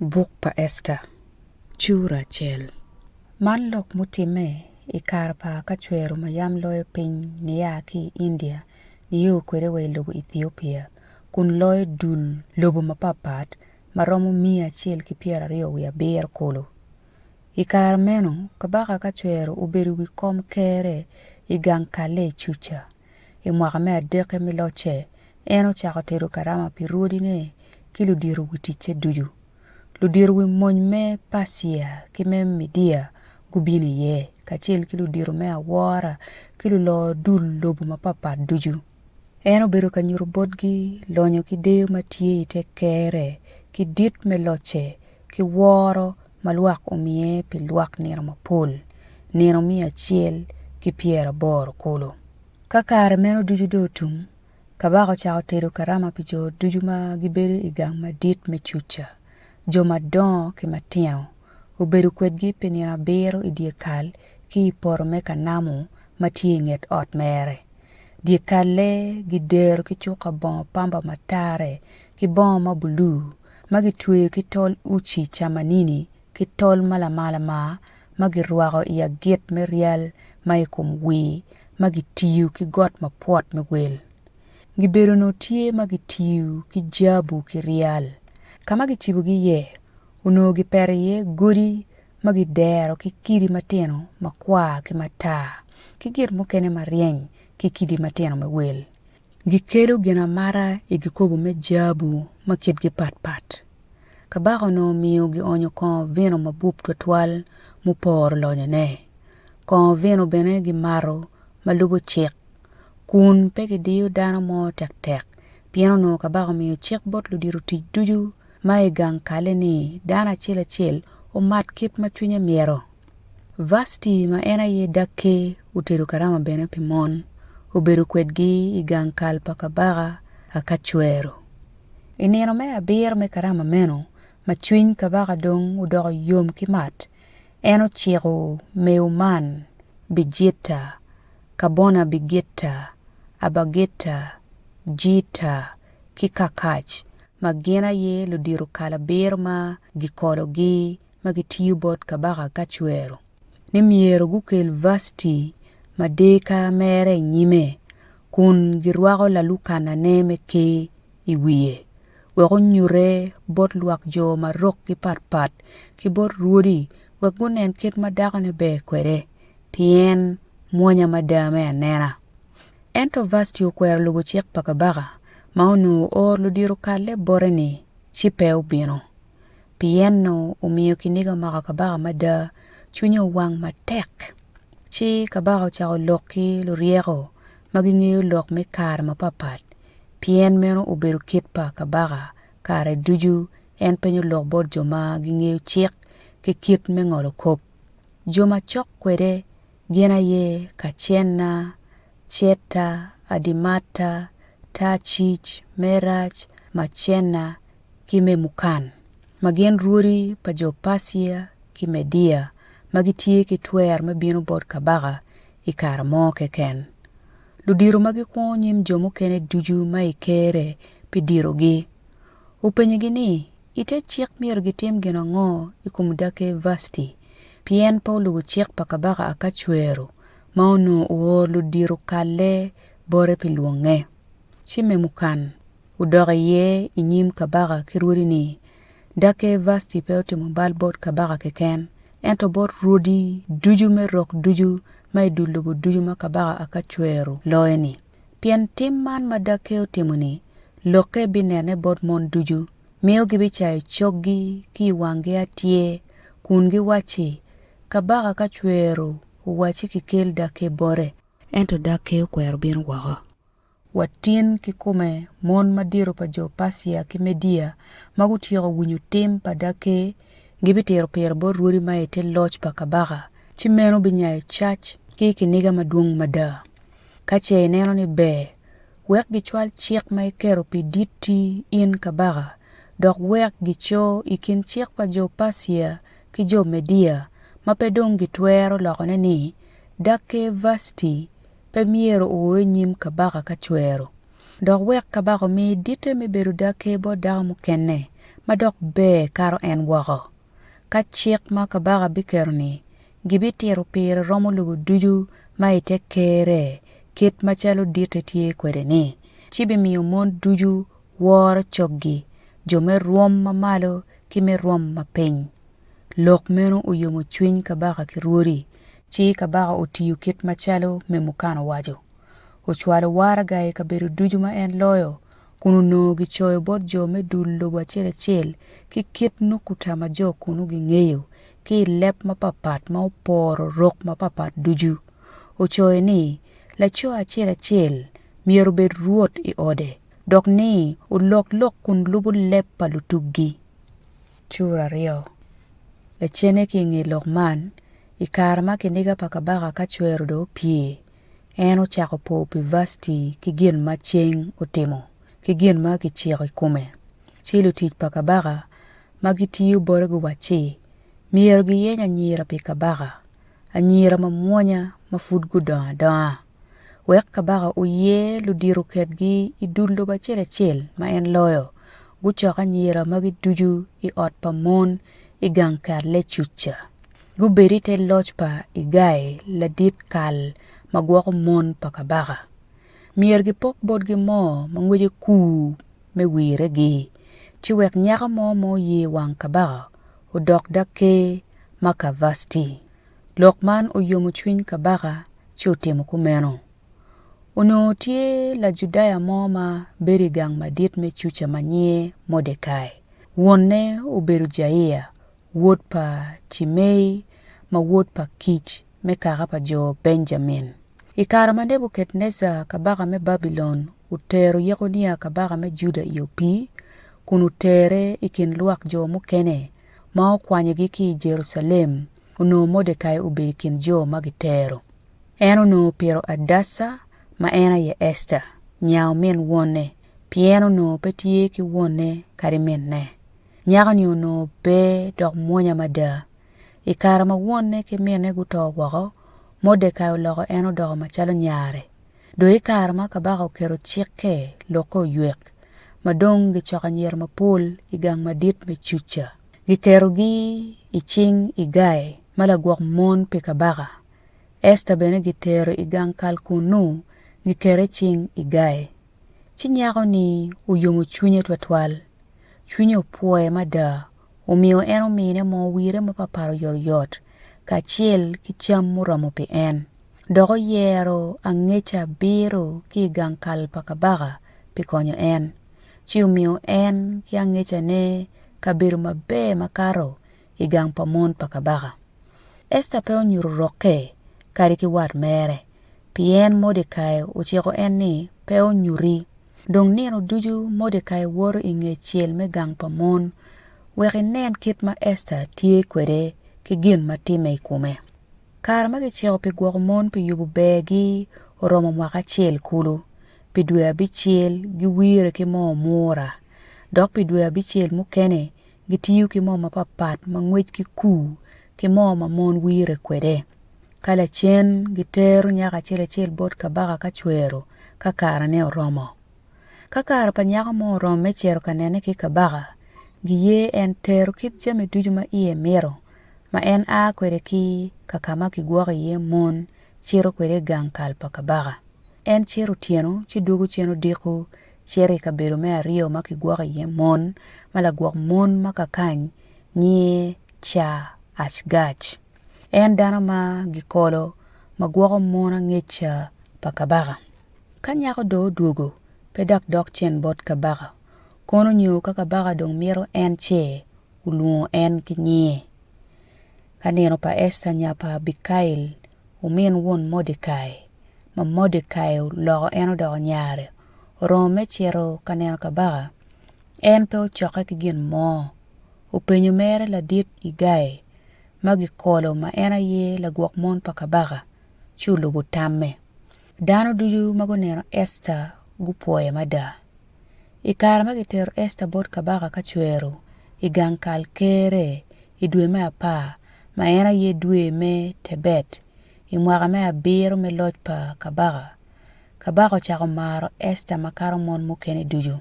Buk pa Esta, cura acel. Man lok mutimme i kare pa Akacwero ma yam loyo piny nia ki i India nio kwede wa i lobo Ethiopia, kun loyo dul lobo mapatpat ma romo 127 kulu. I kare meno, kabaka Akacwero obedo i wi kom kerre i gang kalle i Cuca. I mwaka me adekke me locce, en ocako tedo karama pi rwodine ki ludito wi ticce ducu. Ludito wi mony me Percia ki me Media gubino iye, kacel ki ludito me awora ki lulor dul lobo mapatpat ducu. En obedo ka nyuto botgi lonyo ki deyo ma tye i te kerre, ki dit me locce, ki woro ma lwak omiye pi lwak nino mapol, nino 180 kulu. Ka kare meno ducu dong otum, kabaka ocako tedo karama pi jo ducu ma gibedo i gang madit me Cuca, jo madongo ki matino. Obedo kwedgi pi nino abiro i dyekal ki i poto me kanamo ma tye i nget ot mere. Dyekalle gidero ki cuka bongo pamba matarre ki bongo ma bulu ma gitweyo ki tol uci camanini ki tol ma lamar lamar ma girwako i agit me ryal ma i kom wir ma gitiyo ki got mapwot me wel. Gibedo onongo tye ma gitiyo ki jabu ki ryal. Ka ma gicibogi iye onongo gipeto iye godi ma gidero ki kidi matino makwar ki matar ki gin mukene ma ryeny ki kidi matino me wel. Gikelo ginamata i kikopo me jabu ma kitgi patpat. Kabaka onongo omiyo gionyo kongo vino mabup twatwal muporo lonyone. Kongo vino bene gimato ma lubo cik, kun pe gidiyo dano mo tektek, pien onongo kabaka omiyo cik bot ludito tic ducu ma i gang kalle ni dano acel acel omat kit ma cwinye myero. Vasti ma en aye daker otedo karama bene pi mon, obedo kwedgi i gang kal pa kabaka Akacwero. I nino me abiro me karama meno, ma cwiny kabaka dong odoko yom ki mat, en ociko Meuman, Bijita, Kabona Bigita, Abagita, Jita, ki Kakac, ma gin aye ludito kal abiro ma gikologi ma gitiyo bot kabaka Akacwero, ni myero gukel Vasti ma deka mere i nyime, kun girwako lalukanane me ker i wiye, wek onyute bot lwak jo ma rokgi patpat ki bot rwodi wek gunen kit ma dakone ber kwede, pien mwonya mada me anena. Ento Vasti okwero lubo cik pa kabaka ma onongo oor ludito kalle bote-ni, ci pe obino. Pienno omiyo kiniga omako kabaka mada, cwinye owang matek. Ci kabaka ocako lok ki luryeko ma gingeyo lok me kare mapatpat, pien meno obedo kit pa kabaka kare ducu en penyo lok bot jo ma gingeyo cik ki kit me ngolo kop. Jo ma cok kwede gin aye Kacena, Ceta, Adimata, Tacic, Merac, Macena ki Memukan, ma gin rwodi pa jo Percia ki Media ma gitye ki twer me bino bot kabaka i kare mo keken. Ludito ma gikwongo nyim jo mukene ducu ma i kerre pi ditogi. Openyogi ni, I te cik myero gitim gin ango i kom daker Vasti, pien pe olubo cik pa kabaka Akacwero ma onongo ooro ludito kalle bote pi lwonge? Ci Memukan Odok iye i nyim kabaka ki rwodi ni, Daker Vasti pe otimo bal bot kabaka keken, ento bot rwodi ducu me rok ducu ma i dul lobo ducu ma kabaka Akacwero loyo-ni. Pien tim man ma daker otimo-ni, lokke binene bot mon ducu, miyo gibicayo coggi ki i wanggi atyer, kun giwacci, 'Kabaka Akacwero owacci kikel daker bote. Ento daker okwero bino woko. Watin kikome, mon madito pa jo Percia ki Media ma gutyeko winyo tim pa daker gibitito pire bot rwodi ma i te loc pa kabaka, ci meno binyayo cac ki kiniga madwong mada. Ka ce ineno ni ber, wek gicwal cik ma iketo pi ditti in kabaka, dok wek gico i kin cik pa jo Percia ki jo Media ma pe dong gitwero lokone ni, Daker Vasti pe myero oo i nyim kabaka ka cwero. Dok wek kabaka omi ditte me bedo daker bot dako mukene. ma dok ber kato en woko? Ka cik ma kabaka biketo-ni gibitito pire romo lobo ducu ma i te kerre kit macalo ditte tye kwede-ni, ci bimiyo mon ducu woro coggi, jo me rwom ma malo ki me rwom ma piny. Lok meno oyomo cwiny kabaka ki rwodi, ci kabaka otiyo kit macalo Memukan owaco. Ocwalo waraga i kabedo ducu ma en loyo, kun onongo gicoyo bot jo me dul lobo acel acel ki kit nukuta ma jo kunnu gingeyo, ki i leb mapatpat ma oporo rok mapatpat ducu. Ocoyo ni, Laco acel acel myero obed rwot i ode, dok ni olok lok kun lubo leb pa lutuggi. Cura aryo. Lacenne ki i nge lok man, i kare ma kiniga pa kabaka Akacwero dong opye, en ocako po pi Vasti ki gin ma ceng otimo, ki gin ma kiciko i kome. Ci lutic pa kabaka ma gitiyo bote guwacci, Myero giyeny anyira pi kabaka, anyira mamwonya ma pud gudongo adonga, wek kabaka oyer ludito oketgi i dul lobo acel acel ma en loyo, gucok anyira magi ducu i ot pa mon i gang kalle Cuca. Gubed i te loc pa Igai ladit kal ma gwoko mon pa kabaka. Myero gipok botgi moo ma ngwece kur me wirregi, ci wek nyako mo ma oye wang kabaka odok daker ma ka Vasti. Lok man oyomo cwiny kabaka ci otimo kumeno. Onongo tye Lajudaya mo ma bedo i gang madit me Cuca ma nyinge Mordekai. Wonne obedo Jaia, wod pa Cimei ma wod pa Kic me kaka pa jo Benjamin. I kare ma Nebukadnejar kabaka me Babilon otero Yekonia kabaka me Juda i opii, kun otere i kin lwak jo mukene ma okwanyogi ki i Jerucalem, onongo Mordekai obedo i kin jo ma gitero. En onongo opito Adaca ma en aye Esta, nya omin wonne, pien onongo pe tye ki wonne kadi minne. Nyako-ni onongo ber dok mwonya mada. I kare ma wonne ki minne guto woko, Mordekai oloko en odoko macalo nyare. Dong i kare ma kabaka oketo cikke lokke oywek, ma dong gicoko anyira mapol i gang madit me Cuca. Giketogi i cing Igai ma lagwok mon pi kabaka. Esta bene gitero i gang kal kunnu gikete i cing Igai. Ci nyako-ni oyomo cwinye twatwal. Cwinye opwoye mada, omiyo en omine moo wire mapapat oyotoyot kacel ki cam muromo pi en. Dok oyero angeca abiro ki i gang kal pa kabaka pi konyo en, ci omiyo en ki angecane kabedo maber makato i gang pa mon pa kabaka. Esta pe onyuto rokke kadi ki wat mere, pien Mordekai ociko en ni pe onyuti. Dong nino ducu Mordekai woto i nge cel me gang pa mon wek enen kit ma Esta tye kwede ki gin ma timme i kome. Kare ma kiciko pi gwoko mon pi yubo bergi oromo mwaka acel kulu. Pi dwe abicel giwire ki moo mura, dok pi dwe abicel mukene gitiyo ki moo mapatpat ma ngwecgi kur ki moo ma mon wire kwede. Ka lacen gitero nyako acel acel bot kabaka ka cwero ka karene oromo. Ka kare pa nyako mo oromo me cito ka nene ki kabaka, giye en tero kit jami ducu ma iye mito, ma en a kwede ki ka ka ma kigwoko iye mon cito kwede i gang kal pa kabaka. En cito otyeno ci dwogo cen odiko cito i kabedo me aryo ma kigwoko iye mon, ma lagwok mon ma kakany nyinge Ca-acgaj. En dano ma gikolo ma gwoko mon angeca pa kabaka. Ka nyako dong odwogo, pe dok dok cen bot kabaka, kono nyo ka kabaka dong mito en ce olwongo en ki nyinge. Ka nino pa Esta nya pa Abikail, omin won Mordekai, ma Mordekai oloko en odoko nyare, oromo me cito ka neno kabaka, en pe ocokke ki gin mo. Openyo mere ladit Igai ma gikolo ma en aye lagwok mon pa kabaka, ci olubo tamme. Dano ducu ma guneno Esta gupwoye mada. I kare ma kitero Esta bot kabaka ka cwero i gang kal kerre i dwe me apar, ma en aye dwe me Tebet, i mwaka me abiro me loc pa kabaka, kabaka ocako maro Esta makato mon mukene ducu.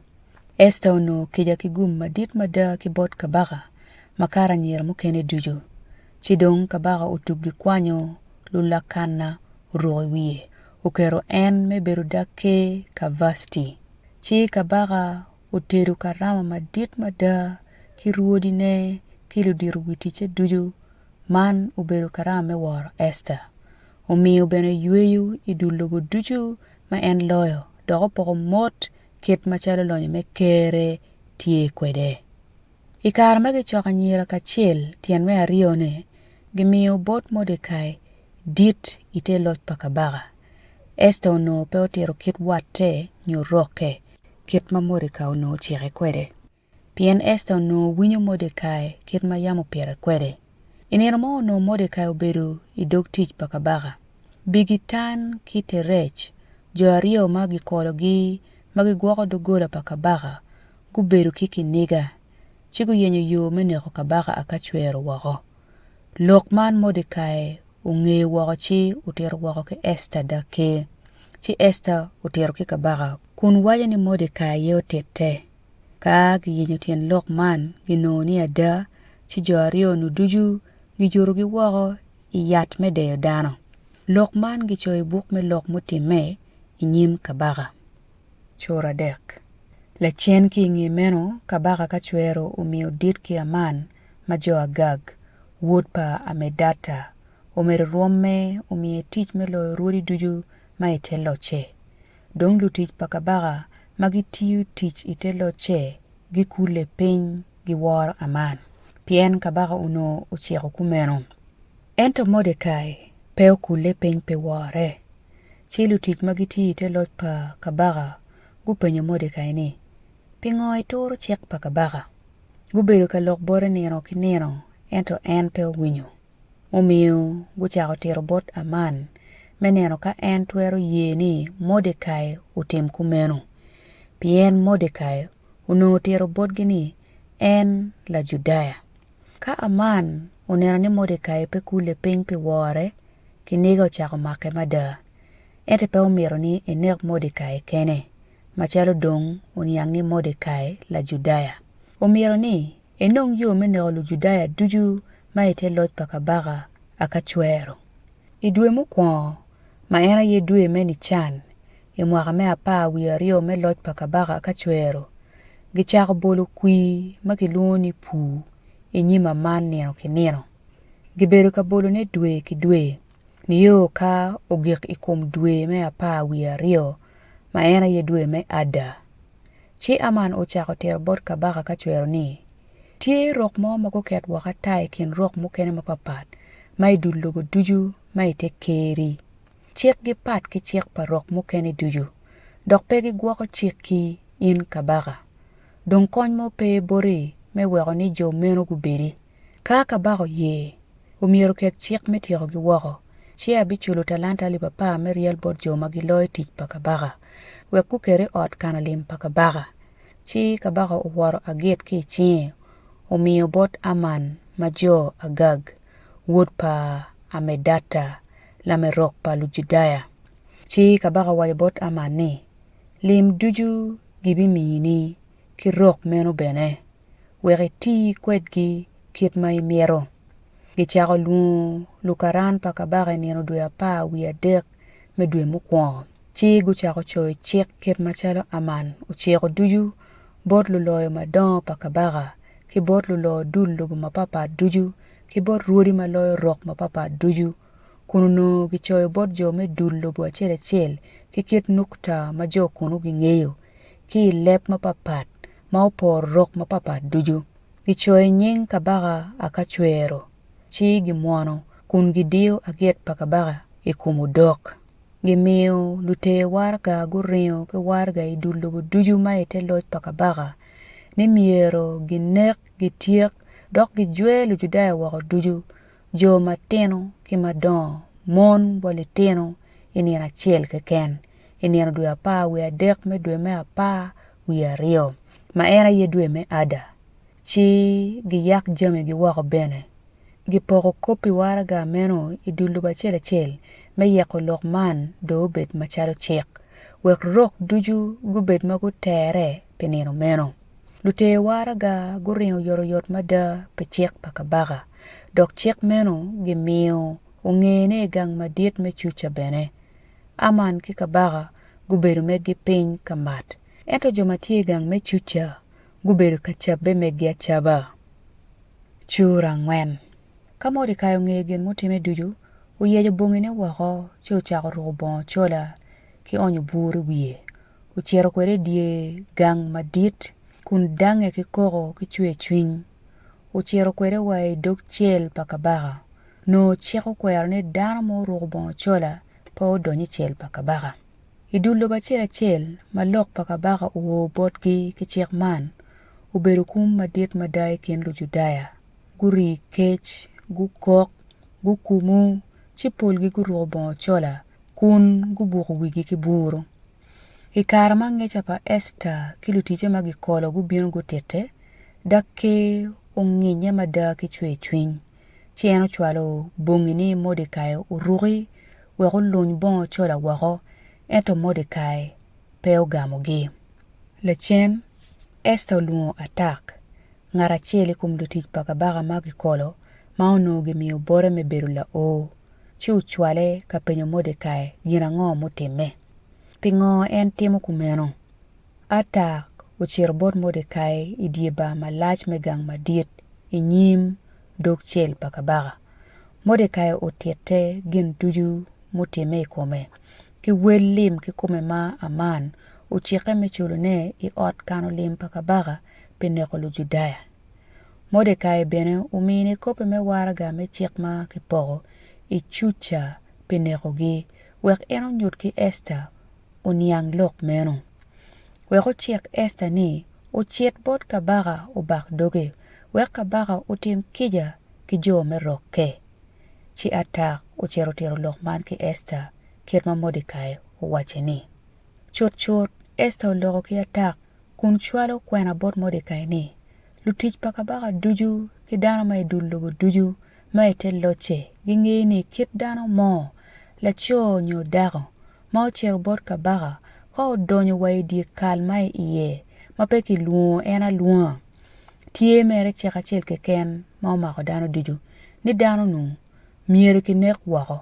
Esta onongo kica ki gum madit mada ki bot kabaka makato anyira mukene ducu. Ci dong kabaka otugi kwanyo lulakana oruko i wiye, oketo en me bedo daker ka Vasti. Ci kabaka otedo karama madit mada ki rwodine ki ludito wi ticce ducu, man obedo karama me woro Esta. Omiyo bene yweyo i dul lobo ducu ma en loyo, dok opoko mot kit macalo lonyo me kerre tye kwede. I kare ma gicoko anyira kacel tyen me aryone, gimiyo bot Mordekai dit i te loc pa kabaka. Esta onongo pe otito kit watte nyo rokke, kit ma Mordekai onongo ocike kwede, pien Esta onongo winyo Mordekai kit ma yam opite kwede. I nino mo onongo Mordekai obedo i dog tic pa kabaka. Bigitan ki Terec, jo aryo ma gikologi ma gigwoko doggola pa kabaka, gubedo ki kiniga, ci guyenyo yo me neko kabaka Akacwero woko. Lok man Mordekai ongeyo woko ci otito woko ki Esta daker. Ci Esta otito ki kabaka kun waco ni Mordekai aye otitte. Ka giyenyo tyen lok man, ginongo ni ada, ci jo aryo-nu ducu giyutogi woko i yat me deyo dano. Lok man gicoyo i buk me lok mutimme i nyim kabaka. Cura dek. Lacen ki i nge meno, kabaka Akacwero omiyo dit ki Aman ma jo Agag, wod pa Amedata, omedo rwomme, omiye tic me loyo rwodi ducu ma i te locce. Dong lutic pa kabaka ma gitiyo tic i te locce gikulle piny giworo Aman, pien kabaka onongo ociko kumeno. Ento Mordekai pe okulle piny pi wore. Ci lutic ma gitiyo i te loc pa kabaka gupenyo Mordekai ni, Pingo ituro cik pa kabaka? Gubedo ka lok bote nino ki nino, ento en pe owinyo. Mumiyo gucako tito bot Aman me neno ka en twero ye ni Mordekai otim kumeno, pien Mordekai onongo otito botgi ni en Lajudaya. Ka Aman oneno ni Mordekai pe kulle piny pi wore, kiniga ocako make mada. Ento pe omito ni enek Mordekai kene, macalo dong oniang ni Mordekai Lajudaya. Omito ni enong yo me neko Lujudaya ducu ma i te loc pa kabaka Akacwero. I dwe mukwongo, ma en aye dwe me Nican, i mwaka me apar wiye aryo me loc pa kabaka Akacwero, gicako bolo kwir ma kilwongo ni pur i nyim Aman nino ki nino. Gibedo ka bolone dwe ki dwe, nio ka ogik i kom dwe me apar wiye aryo, ma en aye dwe me Adar. Ci Aman ocako tito bot kabaka Akacwero ni, Tye rok mo ma guket woko ata i kin rok mukene mapatpat ma i dul lobo ducu ma i te ker-ri. Cikgi pat ki cik pa rok mukene ducu, dok pe gigwoko cikki, in kabaka. Dong kony mo pe boti me weko ni jo meno gubedi. Ka kabaka oye, omyero oket cik me tyekogi woko, ci abiculo talanta alip apar me ryal bot jo ma giloyo tic pa kabaka, wek guket i ot kano lim pa kabaka. Ci kabaka owoto agit ki i cinge, omiyo bot Aman ma jo Agag, wod pa Amedata, lamerok pa Lujudaya. Ci kabaka owaco bot Aman ni, Lim ducu gibimini, ki rok meno bene, wek iti kwedgi kit ma imito. Gicako lwongo lukaran pa kabaka i nino dwe apar wiye adek me dwe mukwongo, ci gucako coyo cik kit macalo Aman ociko ducu bot luloyo madongo pa kabaka, ki bot lulo dul lobo mapatpat ducu, ki bot rwodi ma loyo rok mapatpat ducu, kun onongo gicoyo bot jo me dul lobo acel acel ki kit nukta ma jo kunnu gingeyo, ki i leb mapatpat ma oporo rok mapatpat ducu. Gicoyo nying kabaka Akacwero, ci gimwono kun gidiyo agit pa kabaka i kom odok. Gimiyo luter waraga guringo ki waraga i dul lobo ducu ma i te loc pa kabaka, ni myero ginek, gityek, dok gijwer Lujudaya woko ducu, jo matino ki madongo, mon wa litino, i nino acel keken, i nino dwe apar wiye adek me dwe me apar wiye aryo, ma en aye dwe me Adar, ci giyak jamigi woko bene. Gipoko kopi waraga meno i dul lobo acel acel me yeko lok man dong obed macalo cik, wek rok ducu gubed ma guterre. pi nino meno. Luter waraga guringo oyotoyot mada pi cik pa kabaka, dok cik meno gimiyo ongene i gang madit me Cuca bene. Aman ki kabaka gubedo megi piny ka mat, ento jo ma tye i gang me Cuca gubedo ka cabbe megi acaba. Cura angwen. Ka Mordekai ongeyo gin mutimme ducu, oyeco bongine woko ci ocako ruko bongo cola ki onyo bur i wiye. Ocito kwede i dye gang madit kun dange ki koko ki cwercwiny. Ocito kwede wa i dog cel pa kabaka. Nongo cik okwero ni dano ma oruko bongo cola pe odony i cel pa kabaka. I dul lobo acel acel ma lok pa kabaka oo botgi ki cik man, obedo kum madit mada i kin Lujudaya. Gurii kec, gukok, gukumu, ci polgi guruko bongo cola kun gubuko wigi ki buru. I kare ma angeca pa Esta ki luticce ma gikolo gubino gutitte, dak-ker onginye mada ki cwercwiny. Ci en ocwalo bongi ni Mordekai oruki wek oluny bongo cola woko, ento Mordekai pe ogamogi. Lacen, Esta olwongo Atak, ngat acel i kom lutic pa kabaka ma gikolo ma onongo gimiyo bote me bedo lao, ci ocwale ka penyo Mordekai gin ango mutimme. Pingo en timo kumeno? Atak ocito bot Mordekai i dye bar malac me gang madit i nyim dog cel pa kabaka. Mordekai otitte gin ducu mutimme i kome, ki wel lim kikome ma Aman ocikke me culone i ot kano lim pa kabaka pi neko Lujudaya. Mordekai bene omine kopi me waraga me cik ma kipoko i Cuca pi nekogi, wek en onyut ki Esta oniang lok meno. Wek ocik Esta ni ocit bot kabaka obak doge, wek kabaka otim kica ki jo me rokke. Ci Atak ocito otito lok man ki Esta kit ma Mordekai owacce-ni. Cutcut Esta oloko ki Atak kun cwalo kwena bot Mordekai ni, Lutic pa kabaka ducu ki dano ma i dul lobo ducu ma i te locce gingeyo ni kit dano mo, laco nyo dako, ma ocito bot kabaka ka odonyo wa i dyekal ma i iye ma pe kilwongo en alwonga, tye mere cik acel keken ma omako dano ducu, ni dano-nu myero kinek woko.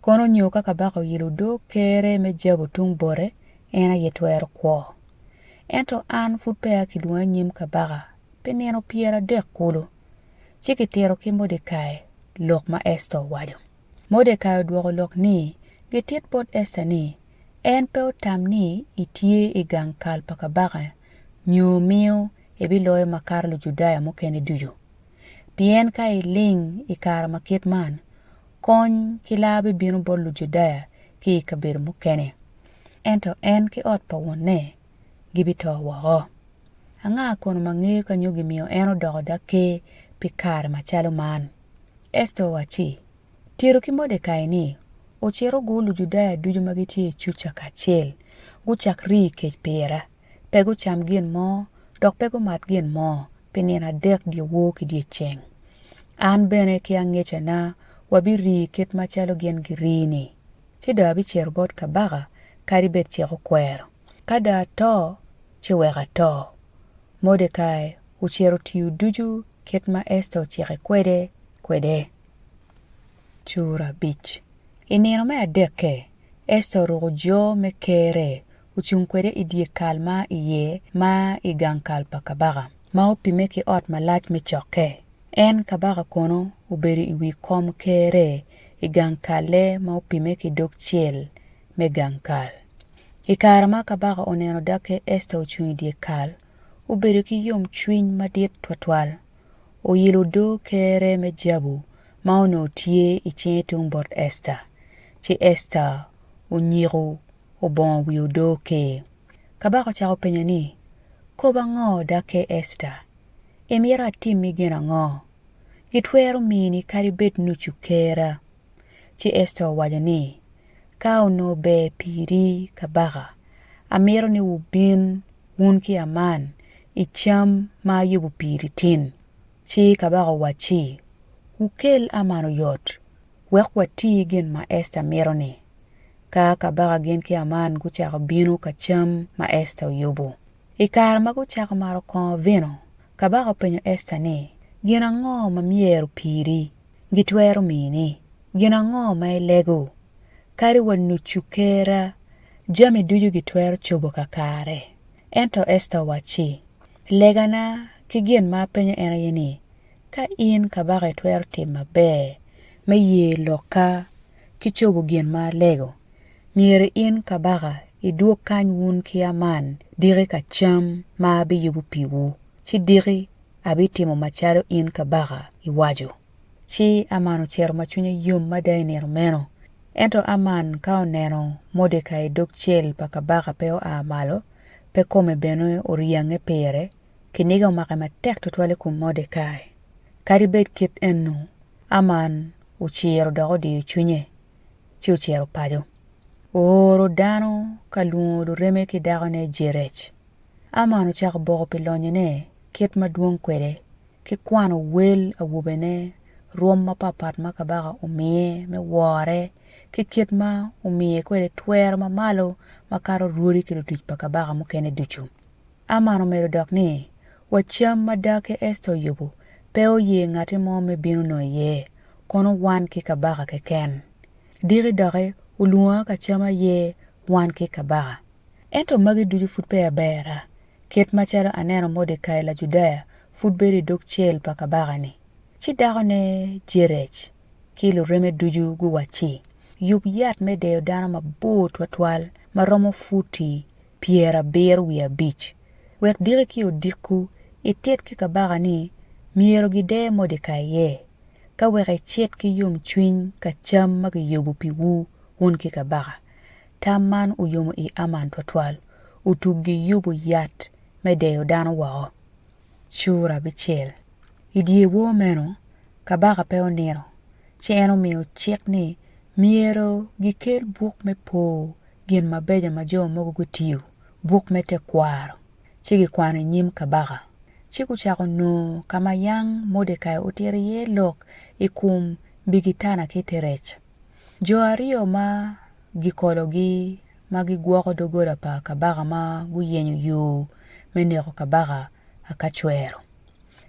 Kono nyo ka kabaka oyelo odoo kerre me jabu tung bote, en aye twero kwo. Ento an pud peya kilwonga i nyim kabaka pi nino pyeradek kulu. Ci kitito ki Mordekai lok ma Esta owaco. Mordekai odwoko lok ni gitit bot Esta ni en pe otam ni etye i gang kal pa kabaka nyo miyo ebiloyo makato Lujudaya mukene ducu. Pien ka iling i kare ma kit man, kony ki lar bibino bot Lujudaya ki i kabedo mukene, ento en ki ot pa wonne gibito woko. Anga kono ma ngeyo ka nyo gimiyo en odoko daker pi kare macalo man? Esta owacci, Tito ki Mordekai ni ocit ogur Lujudaya ducu ma gitye i Cuca kacel, gucak rii kec pira, pe gucam gin mo dok pe gumat gin mo pi nino adek dyewor ki dyeceng. An bene ki angecana wabirii kit macalo gin girii-ni. Ci dong abicito bot kabaka kadi bed cik okwero. Ka dong ato, ci wek ato. Mordekai ocito otiyo ducu kit ma Esta ocike kwede kwede. Cura abic. I nino me adekke, Esta oruko jor me kerre ocung kwede i dye kal ma iye ma i gang kal pa kabaka, ma opimme ki ot malac me cokke. En kabaka kono obedo i wi kom kerre i gang kalle ma opimme ki dog cel me gang kal. I kare ma kabaka oneno dakke Esta ocung i dye kal, obedo ki yomcwiny madit twatwal. Oilo odoo kerre me jabu ma onongo tye i cinge tung bot Esta, ci Esta onyiko obongo wi odoo ker. Kabaka ocako penyo ni, Kop ango dakke Esta? Imito atimmi gin ango? Gitwero mini kadi bed nucu kerra. Ci Esta owaco ni, Ka onongo ber piri, kabaka, amito ni wubin wun ki Aman i cam ma ayubo piri tin. Ci kabaka owacci, Wukel Aman oyot, wek wati gin ma Esta mito-ni. Ka kabaka gin ki Aman gucako bino ka cam ma Esta oyubo. I kare ma gucako mato kongo vino, kabaka openyo Esta ni, Gin ango ma myero piri? Gitwero mini? Gin ango ma ilego? Kadi wa nucu kerra, jami ducu gitwero cobo kakare. Ento Esta owacci, Legana ki gin ma apenyo en aye ni, ka in kabaka itwero timo maber me ye lokka ki cobo gin ma alego, myero in kabaka idwog kany wun ki Aman diki ka cam ma abiyubo piwu, ci diki abitimo macalo in kabaka iwaco. Ci Aman ocito ma cwinye yom mada i nino meno. Ento Aman ka oneno Mordekai i dog cel pa kabaka pe oa malo, pe kome bene oryange pire, kiniga omake matek twatwal i kom Mordekai. Kadi bed kit ennu, Aman ociro dok odiyo cwinye, ci ocito paco. Ooro dano ka lwongo lureme ki dakone Jerec. Aman ocako boko pi lonyone kit ma dwong kwede, ki kwano wel awobene, rwom mapatpat ma kabaka omiye me wore, ki kit ma omiye kwede twero mamalo makato rwodi ki lutic pa kabaka mukene ducu. Aman omedo dok ni, Wa cam ma dake Esta oyubo, pe oye ngatti mo me bino nongo iye, kono wan ki kabaka keken. Diki doki olwonga ka cam aye wan ki kabaka. Ento magi ducu pud peya berra, kit macalo aneno Mordekai Lajudaya pud bedo i dog cel pa kabaka-ni. Ci dakone Jerec ki lureme ducu guwacci, Yub yat me deyo dano mabor twatwal ma romo futi pyerabiro wiye abic, wek diki ki odiko itit ki kabaka ni myero gide Mordekai iye, ka wek icit ki yomcwiny ka cam ma giyubo piwu wun ki kabaka. Tam man oyomo i Aman twatwal, otuggi yubo yat me deyo dano woko. Cura abicel. I dyewor meno, kabaka pe onino, ci en omiyo cik ni myero gikel buk me po gin mabeco ma jo mogo gutiyo, buk me tekwaro, ci gikwano i nyim kabaka. Ci gucako nongo ka ma yang Mordekai otito iye lok i kom Bigitana ki Terec. Jo aryo ma gikologi ma gigwoko doggola pa kabaka ma guyenyo yo me neko kabaka Akacwero.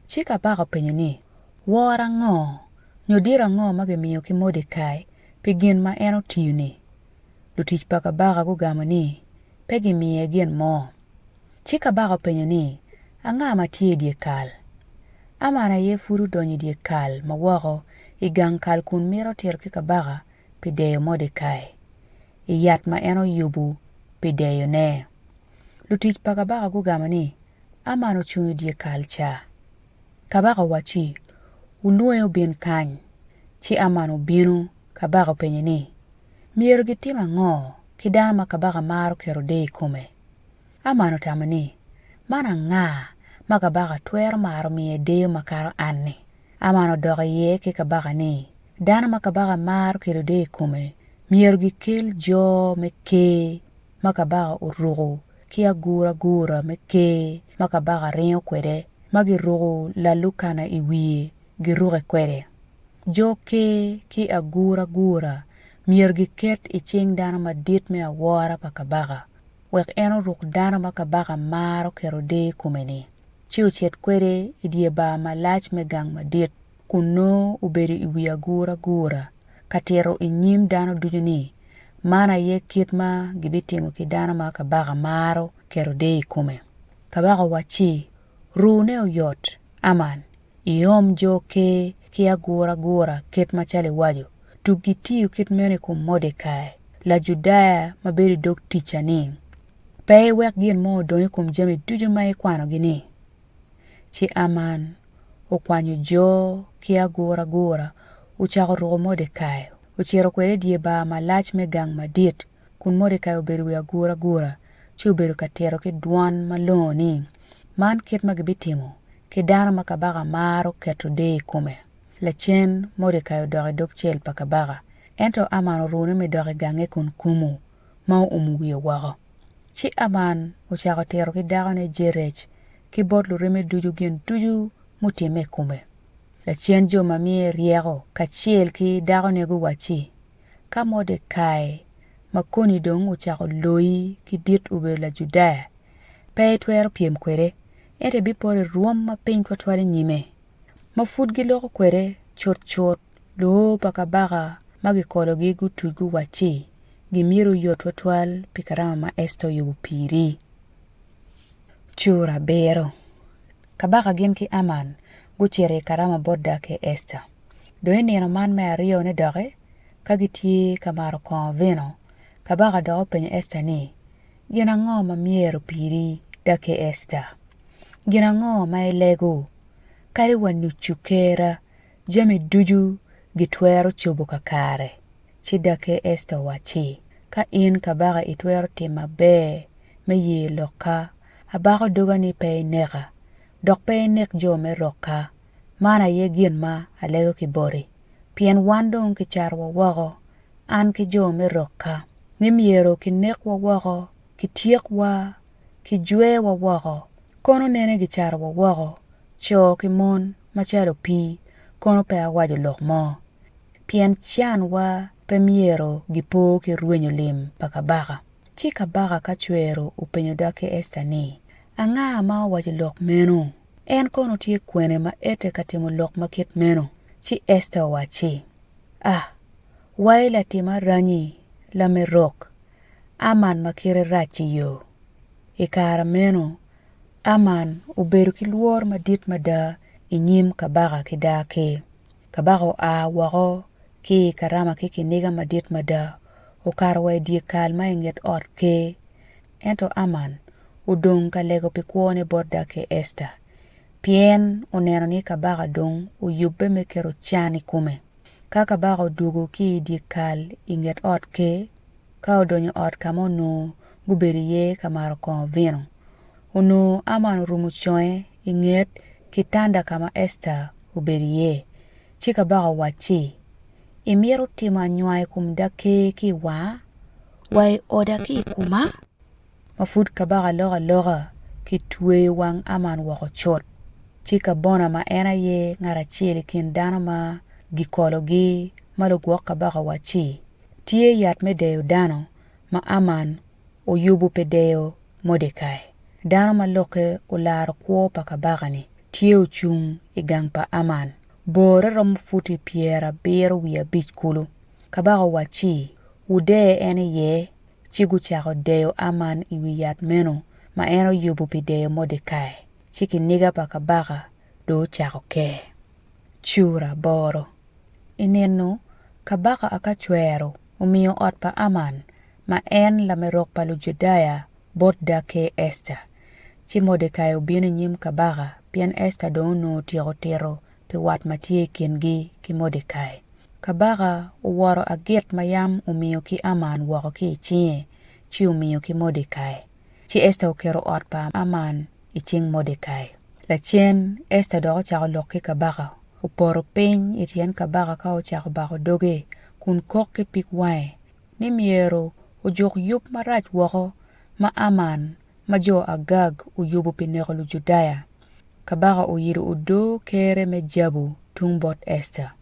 Ci kabaka openyo ni, Woro ango, nyo diro ango ma gimiyo ki Mordekai pi gin ma en otiyo-ni? Lutic pa kabaka gugamo ni, Pe gimiye gin mo. Ci kabaka openyo ni, Anga ma tye i dyekal? Aman aye pud odonyo i dyekal ma woko i gang kal kun mito tito ki kabaka pi deyo Mordekai i yat ma en oyubo pi deyone. Lutic pa kabaka gugamo ni, Aman ocung i dyekal ca. Kabaka owacci, Wulwonge obin kany. Ci Aman obino, kabaka openye ni, Myero gitim ango ki dano ma kabaka maro keto deyo i kome? Aman otamo ni, 'Man anga ma kabaka twero maro miye deyo makato an-ni? Aman odok iye ki kabaka ni, 'Dano ma kabaka maro kelo deyo i kome myero gikel jo me ker ma kabaka oruko ki aguragura me ker ma kabaka ringo kwede ma giruko lalukana i wiye giruke kwede. Jo ker ki aguragura myero giket i cing dano madit me awora pa kabaka, wek en oruk dano ma kabaka maro keto deyo i kome-ni, ci ocit kwede i dye bar malac me gang madit, kun nongo obedo i wi aguragura, ka tito i nyim dano ducu ni, 'Man aye kit ma gibitimo ki dano ma kabaka maro keto deyo i kome. Kabaka owacci, Rune oyot, Aman, iom jo ker ki aguragura kit macalo iwaco. Tug gitiyo kit meno i kom Mordekai, Lajudaya ma bedo i dog ticca-ni. Pe iwek gin mo odong i kom jami ducu ma ikwanogi-ni. Ci Aman okwanyo jo ki aguragura, ocako ruko Mordekai, ocito kwede i dye bar malac me gang madit, kun Mordekai obedo i wi aguragura, ci obedo ka tito ki dwan malongo ni, Man kit ma gibitimo ki dano ma kabaka maro keto deyo i kome. Lacen, Mordekai odok i dog cel pa kabaka, ento Aman orune me dok i gange kun kumo ma oumo wiye woko. Ci Aman ocako tito ki dakone Jerec ki bot lureme ducu gin ducu mutimme i kome. Lacen jo ma miye ryeko kacel ki dakone guwacci, Ka Mordekai ma koni dong ocako loyi ki dit obedo Lajudaya, Pe itwero pyem kwede, ento ibiporo i rwom ma piny twatwal i nyime. Ma pud giloko kwede, cutcut luo pa kabaka ma gikologi gutuc guwacci, Gimyero oyot twatwal pi karama ma Esta oyubo piri. Cura abiro. Kabaka gin ki Aman gucito i karama bot daker Esta. Dong i nino man me aryone doki, ka gitye ka mato kongo vino, kabaka dok openyo Esta ni, Gin ango ma myero piri, daker Esta? Gin ango ma ilego? Kadi wa nucu kerra, jami ducu gitwero cobo kakare. Ci daker Esta owacci, Ka in kabaka itwero tima ber me ye lokka, abako doga ni pe ineka, dok pe inek jo me rokka. Man aye gin ma alego ki boti, pien wan dong kicatowa woko, an ki jo me rokka, ni myero kinekwa woko, kityekwa, kijwewa woko. Kono nene gicatowa woko, co ki mon, macalo opii, kono pe awaco lok mo. Pien canwa pe myero gipo ki rwenyo lim pa kabaka. Ci kabaka Kacwero openyo daker Esta ni, Anga ma owaco lok meno? En kono tye kwene ma ete ka timo lok ma kit meno? Ci Esta owacci, Ah, wai latim aranyi lamerok, Aman ma kite rac-ci yo! I kare meno, Aman obedo ki lworo madit mada i nyim kabaka ki daker. Kabaka oa woko ki i karama ki kiniga madit mada, okato wa i dyekal ma i nget ot ker. Ento Aman odong ka lego pi kwone bot daker Esta, pien oneno ni kabaka dong oyubbe me keto can i kome. Ka kabaka odwogo ki i dyekal i nget ot ker, ka odonyo i ot ka ma onongo gubedo iye ka mato kongo vino, onongo Aman orumo conge i nget kitanda ka ma Esta obedo iye. Ci kabaka owacci, Imito timo anywar i kom daker ki i wanga, wa i oda ki i koma? Ma pud kabaka loko aloka, kitweyo wang Aman woko cut. Ci Kabona ma en aye ngat acel i kin dano ma gikologi ma lugwok kabaka owacci, Tye yat me deyo dano ma Aman oyubo pi deyo Mordekai, dano ma lokke olaro kwo pa kabaka-ni, tye ocung i gang pa Aman. Borre romo futi pyerabiro wiye abic kulu. Kabaka owacci, Wuder en iye. Ci gucako deyo Aman i wi yat meno ma en oyubo pi deyo Mordekai, ci kiniga pa kabaka dong ocako ker. Cura aboro. I nino-nu, kabaka Akacwero omiyo ot pa Aman, ma en lamerok pa Lujudaya, bot daker Esta. Ci Mordekai obino i nyim kabaka, pien Esta dong onongo otyeko tito pi wat ma tye i kingi ki Mordekai. Kabaka oworo agit ma yam omiyo ki Aman woko ki i cinge, ci omiyo ki Mordekai. Ci Esta oketo ot pa Aman i cing Mordekai. Lacen Esta dok ocako lok ki kabaka, opoto piny i tyen kabaka ka ocako bako doge kun kok ki pig wange ni myero ojuk yub marac woko ma Aman ma jo Agag oyubo pi neko Lujudaya. Kabaka oyido odoo kerre me jabu tung bot Esta.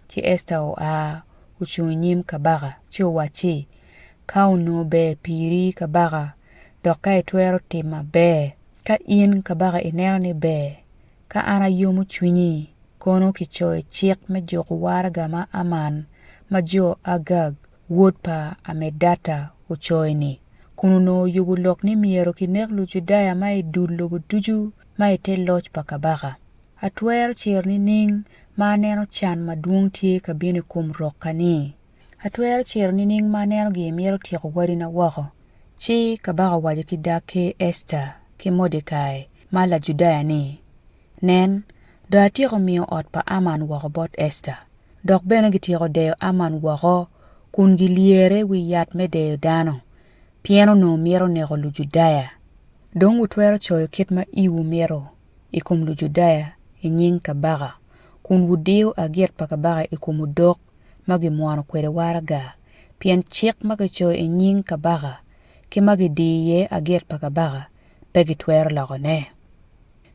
Ci Esta oa, ocung i nyim kabaka, ci owacci, Ka onongo ber piri, kabaka, dok ka itwero tima ber, ka in, kabaka, ineno ni ber, ka an ayomo cwinyi, kono kicoyo cik me juko waraga ma Aman ma jo Agag wod pa Amedata ocoyo-ni, kun onongo oyubo lok ni myero kinek Lujudaya ma i dul lobo ducu ma i te loc pa kabaka. Atwero ciro nining ma aneno can madwong tye ka bino i kom rokka-ni? Atwero ciro nining ma aneno gimito tyeko wadina woko? Ci kabaka owaco ki daker Esta ki Mordekai ma Lajudaya ni, Nen, dong atyeko miyo ot pa Aman woko bot Esta, dok bene gityeko deyo Aman woko kun gilyere i wi yat me deyo dano, pien onongo mito neko Lujudaya. Dong wutwero coyo kit ma iwu mito i kom Lujudaya i nying kabaka, kun wudiyo agit pa kabaka i kom odok ma gimwono kwede waraga, pien cik ma gicoyo i nying kabaka ki ma gidiyo iye agit pa kabaka pe gitwero lokone.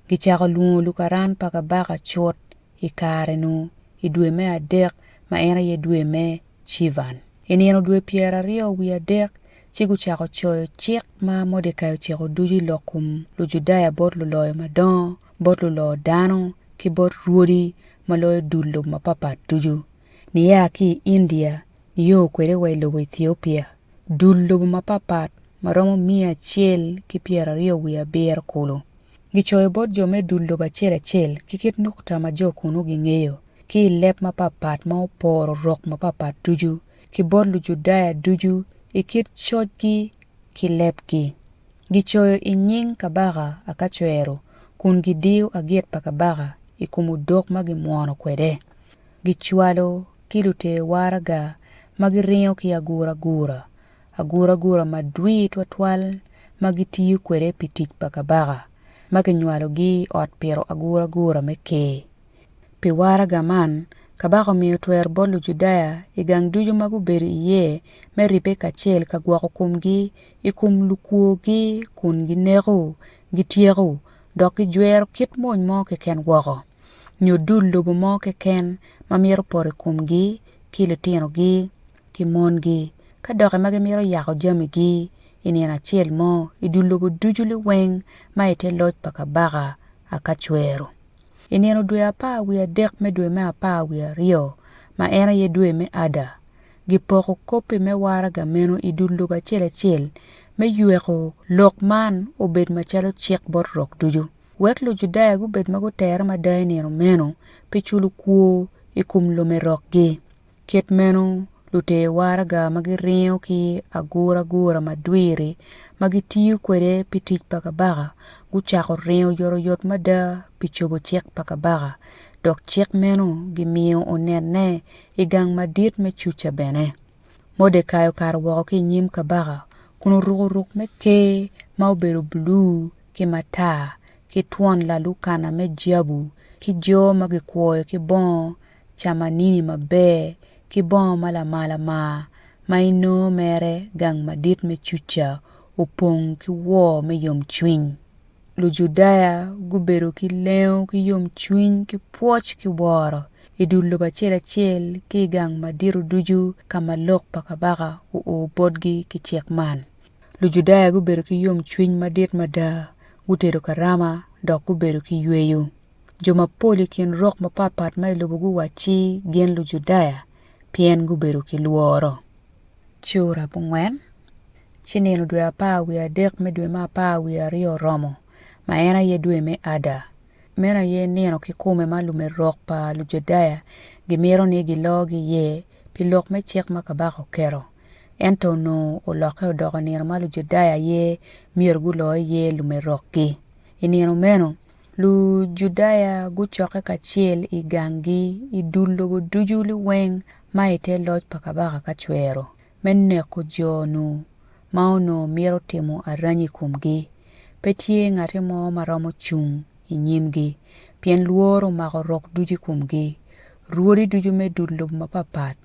Gicako lwongo lukaran pa kabaka cut i kare-nu i dwe me adek ma en aye dwe me Civan. I nino dwe pyeraryo wiye adek. Ci gucako coyo cik ma Mordekai ociko ducu i lok kom Lujudaya bot luloyo madongo, bot lulo dano, ki bot rwodi ma loyo dul lobo mapatpat ducu, nia ki i India nio kwede wa i lobo Ethiopia, dul lobo mapatpat ma romo miya acel ki pyeraryo wiye abiro kulu. Gicoyo bot jo me dul lobo acel acel ki kit nukta ma jo kunnu gingeyo, ki i leb mapatpat ma oporo rok mapatpat ducu, ki bot Lujudaya ducu i kit cocgi ki lebgi. Gicoyo i nying kabaka Akacwero kun gidiyo agit pa kabaka i kom odok ma gimwono kwede. Gicwalo ki luter waraga ma giringo ki aguragura, aguragura madwir twatwal ma gitiyo kwede pi tic pa kabaka, ma ginywalogi i ot pito aguragura me ker. Pi waraga man, kabaka omiyo twero bot Lujudaya i gang ducu ma gubedo iye me ribbe kacel ka gwoko komgi i kom lukworgi kun gineko, gityeko, dok gijwero kit mony mo keken woko, nyo dul lobo mo keken ma mito poto i komgi ki litinogi ki mongi, ka doki ma gimito yako jamigi i nino acel mo i dul lobo ducu liweng ma i te loc pa kabaka Akacwero. I nino dwe apar wiye adek me dwe me apar wiye aryo, ma en aye dwe me Adar, gipoko kopi me waraga meno i dul lobo acel acel me yweko lok man obed macalo cik bot rok ducu, wek Lujudaya gubed ma guterre mada i nino meno pi culo kwor i kom lumerokgi. Kit meno, luter waraga ma giringo ki aguragura madwir-ri ma gitiyo kwede pi tic pa kabaka gucako ringo oyotoyot mada pi cobo cik pa kabaka, dok cik meno gimiyo onenne i gang madit me Cuca bene. Mordekai okato woko ki i nyim kabaka kun oruko ruk me ker ma obedo bulu ki matar, ki twon lalukana me jabu, ki jo ma gikwoyo ki bongo camanini maber ki bongo ma lamal amar ma inongo mere gang madit me Cuca opong ki woo me yomcwiny. Lujudaya gubedo ki lengo ki yomcwiny ki pwoc ki woro i dul lobo acel acel ki i gang madito ducu ka ma lok pa kabaka oo botgi ki cik man. Lujudaya gubedo ki yomcwiny madit mada, gutedo karama dok gubedo ki yweyo. Jo mapol i kin rok mapatpat ma i lobo guwacci gin Lujudaya pien gubedo ki lworo. Cura abongwen, ci nino dwe apar wiye adek me dwe me apar wiye aryo oromo, ma en aye dwe me Adar. Meno aye nino kikome ma lumerok pa Lujudaya gimito ni gilogi iye pi lok me cik ma kabaka oketo. Ento onongo olokke odoko nino ma Lujudaya aye myero gulo iye lumerokgi. I nino meno, Lujudaya gucokke kacel i ganggi i dul lobo ducu liweng ma i te loc pa kabaka Akacwero me neko jo-nu ma onongo mito timo aranyi i komgi. Pe tye ngatti mo ma romo cung i nyimgi, pien lworo omako rok ducu i komgi. Rwodi ducu me dul lobo mapatpat,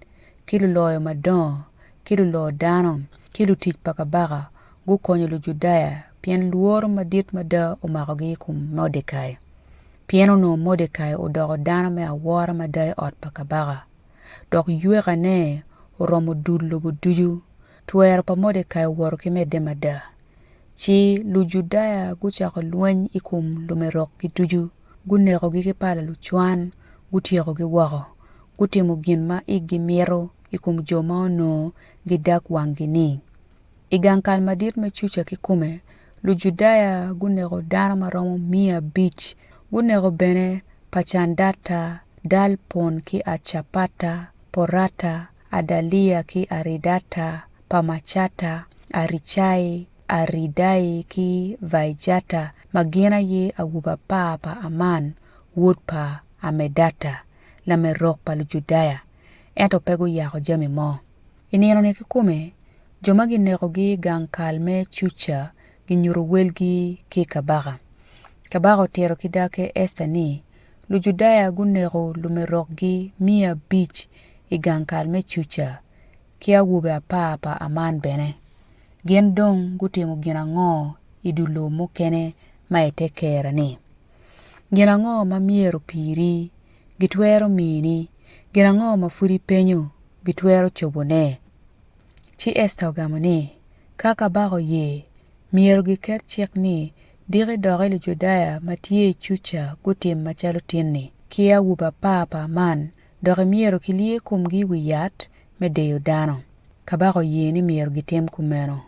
ki luloyo madongo, ki lulo dano, ki lutic pa kabaka gukonyo Lujudaya pien lworo madit mada omakogi i kom Mordekai. Pien onongo Mordekai odoko dano me awora mada i ot pa kabaka, dok ywekane oromo dul lobo ducu, twero pa Mordekai owoto ki medde mada. Ci Lujudaya gucako lweny i kom lumerokgi ducu, gunekogi ki pala lucwan, gutyekogi woko, gutimo gin ma igi mito i kom jo ma onongo gidag wanggi-ni. I gang kal madit me Cuca kikome, Lujudaya guneko dano ma romo miya abic. Guneko bene Pacandata, Dalpon ki Acapata, Porata, Adalia ki Aridata, Pamacata, Aricai, Aridai ki Vaijata, ma gin aye awobe apar pa Aman wod pa Amedata, lamerok pa Lujudaya, ento pe guyako jami mo. I nino-ni kikome, jo ma ginekogi i gang kal me Cuca ginyuto welgi ki kabaka. Kabaka otito ki daker Esta ni Lujudaya guneko lumerokgi miya abic i gang kal me Cuca ki awobe apar pa Aman bene. Gin dong gutimo gin ango i dul lobo mukene ma i te kerra-ni? Gin ango ma myero piri gitwero mini? Gin ango ma pud ipenyo gitwero cobone? Ci Esta ogamo ni, Ka kabaka oye, myero giket cik ni diki doki Lujudaya ma tye i Cuca gutim macalo tin-ni ki awobe apar pa Aman, doki myero kilye komgi i wi yat me deyo dano. Kabaka oye ni myero gitim kumeno.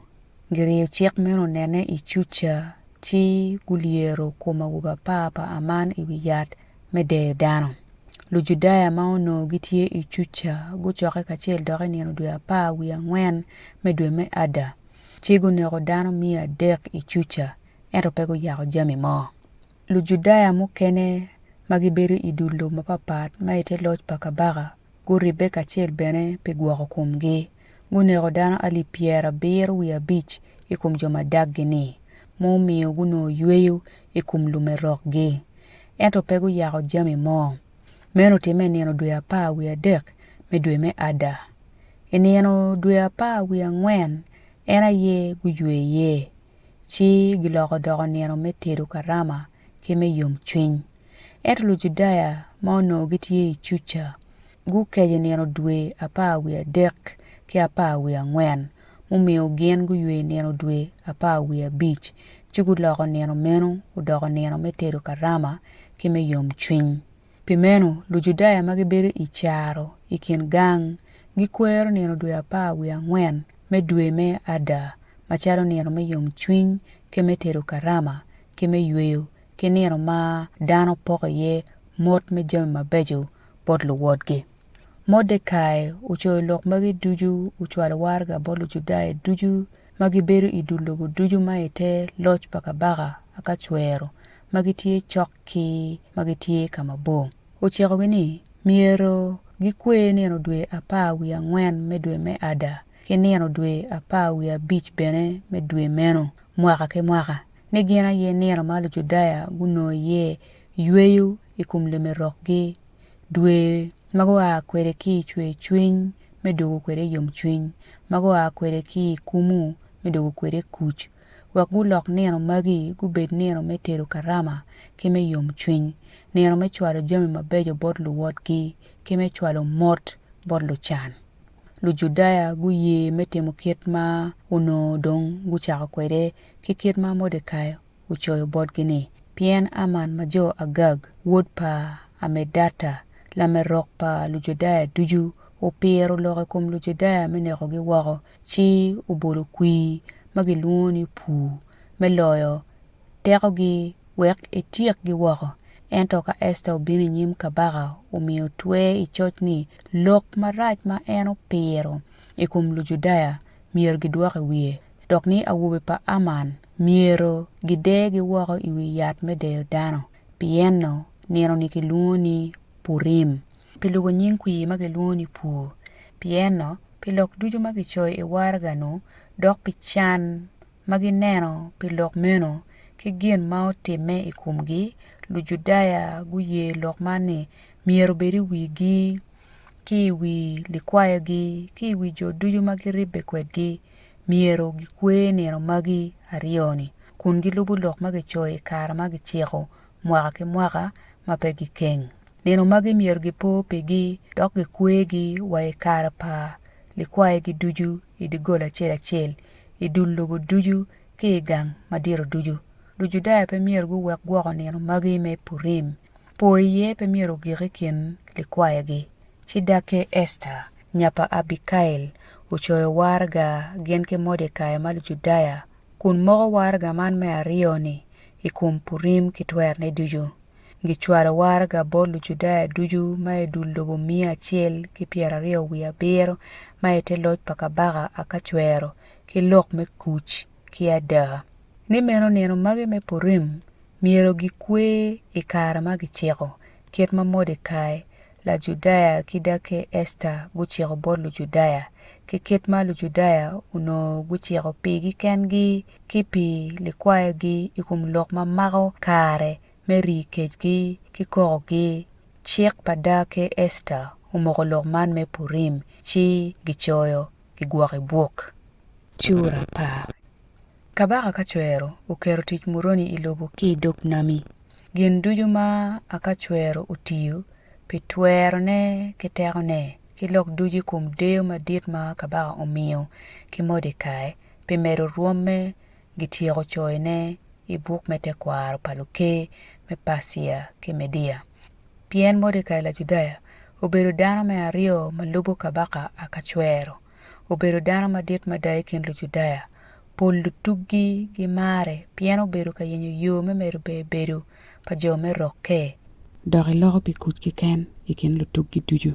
Giryeyo cik meno onene i Cuca ci gulyero kom awobe apar pa Aman i wi yat me deyo dano. Lujudaya ma onongo gitye i Cuca gucokke kacel dok i nino dwe apar wiye angwen me dwe me Adar, ci guneko dano miya adek i Cuca, ento pe guyako jami mo. Lujudaya mukene ma gibedo i dul lobo mapatpat ma i te loc pa kabaka guribbe kacel bene pi gwoko komgi. Guneko dano alip pyerabiro wiye abic i kom jo ma daggi-ni, mumiyo gunongo yweyo i kom lumerokgi. Ento pe guyako jami mo. Meno otimme i nino dwe apar wiye adek me dwe me Adar. I nino dwe apar wiye angwen en aye guywe iye, ci giloko doko nino me tedo karama ki me yomcwiny. Ento Lujudaya ma onongo gitye i Cuca gukeco nino dwe apar wiye adek ki apar wiye angwen, mumiyo gin guywe nino dwe apar wiye abic, ci guloko nino meno odoko nino me tedo karama ki me yomcwiny. Pi meno, Lujudaya ma gibedo i caro i kin gang gikwero nino dwe apar wiye angwen me dwe me Adar macalo nino me yomcwiny ki me tedo karama ki me yweyo ki nino ma dano poko iye mot me jami mabeco bot luwotgi. Mordekai ocoyo lok magi ducu ocwalo waraga bot Lujudaya ducu ma gibedo i dul lobo ducu ma i te loc pa kabaka Akacwero ma gitye cok ki ma gitye ka mabor. Ocikogi ni myero gikwer nino dwe apar wiye angwen me dwe me Adar ki nino dwe apar wiye abic bene me dwe meno mwaka ki mwaka, ni gin aye nino ma Lujudaya gunongo iye yweyo i kom lumerokgi, dwe ma gua kwede ki i cwercwiny me dwogo kwede i yomcwiny, ma gua kwede ki i kumu me dwogo kwede i kuc, wek gulok nino magi gubed nino me tedo karama ki me yomcwiny, nino me cwalo jami mabeco bot luwotgi ki me cwalo mot bot lucan. Lujudaya guye me timo kit ma onongo dong gucako kwede ki kit ma Mordekai ocoyo botgi-ni, pien Aman ma jo Agag, wod pa Amedata, lamerok pa Lujudaya ducu, opiro lok i kom Lujudaya me nekogi woko, ci obolo kwir ma gilwongo ni Pur me loyo tekogi wek etyekgi woko. Ento ka Esta obino i nyim kabaka, omiyo twer i coc ni lok marac ma en opiro i kom Lujudaya myero gidwok i wiye, dok ni awobe pa Aman myero gidergi woko i wi yat me deyo dano, pienno nino-ni kilwongo ni Purim, pi lubo nying kwir ma gilwongo ni Pur, pienno pi lok ducu ma gicoyo i waraga-nu, dok pi can ma gineno pi lok meno ki gin ma otimme i komgi, Lujudaya guye lok man ni myero obed i wigi ki i wi likwayogi ki i wi jo ducu ma giribbe kwedgi, myero gikwer nino magi aryo-ni kun gilubo lok ma gicoyo i kare ma giciko mwaka ki mwaka ma pe gikeng. Nino magi myero gipo pigi dok gikwergi wa i kare pa likwayogi ducu i doggola acel acel, i dul lobo ducu ki i gang madito ducu. Lujudaya pe myero guwek gwoko nino magi me Purim. Po iye pe myero ogik i kin likwayogi. Ci daker Esta, nya pa Abikail, ocoyo waraga gin ki Mordekai ma Lujudaya, kun moko waraga man me aryo-ni i kom Purim ki twerone ducu. Gicwalo waraga bot Lujudaya ducu ma i dul lobo miya acel ki pyeraryo wiye abiro ma i te loc pa kabaka Akacwero ki lok me kuc ki ada, ni meno nino magi me Purim myero gikwer i kare ma giciko, kit ma Mordekai Lajudaya ki daker Esta guciko bot Lujudaya, ki kit ma Lujudaya onongo guciko pigi kengi ki pi likwayogi i kom lok ma mako kare me ri kecgi ki kokogi. Cik pa daker Esta omoko lok man me Purim ci gicoyo gigwoko i buk. Cura apar. Kabaka Akacwero oketo tic muroni i lobo ki i dog nami. Gin ducu ma Akacwero otiyo pi twerone ki tekone, ki lok ducu i kom deyo madit ma kabaka omiyo ki Mordekai. Pi medo rwomme, gityeko coyone i buk me tekwaro pa luker me Percia ki Media. Pien Mordekai Lajudaya obedo dano me aryo ma lubo kabaka Akacwero, obedo dano madit mada i kin Lujudaya. Pol lutuggi gimare pien obedo ka yenyo yo me medo ber bedo pa jo me rokke. Dok iloko pi kuc keken i kin lutuggi ducu.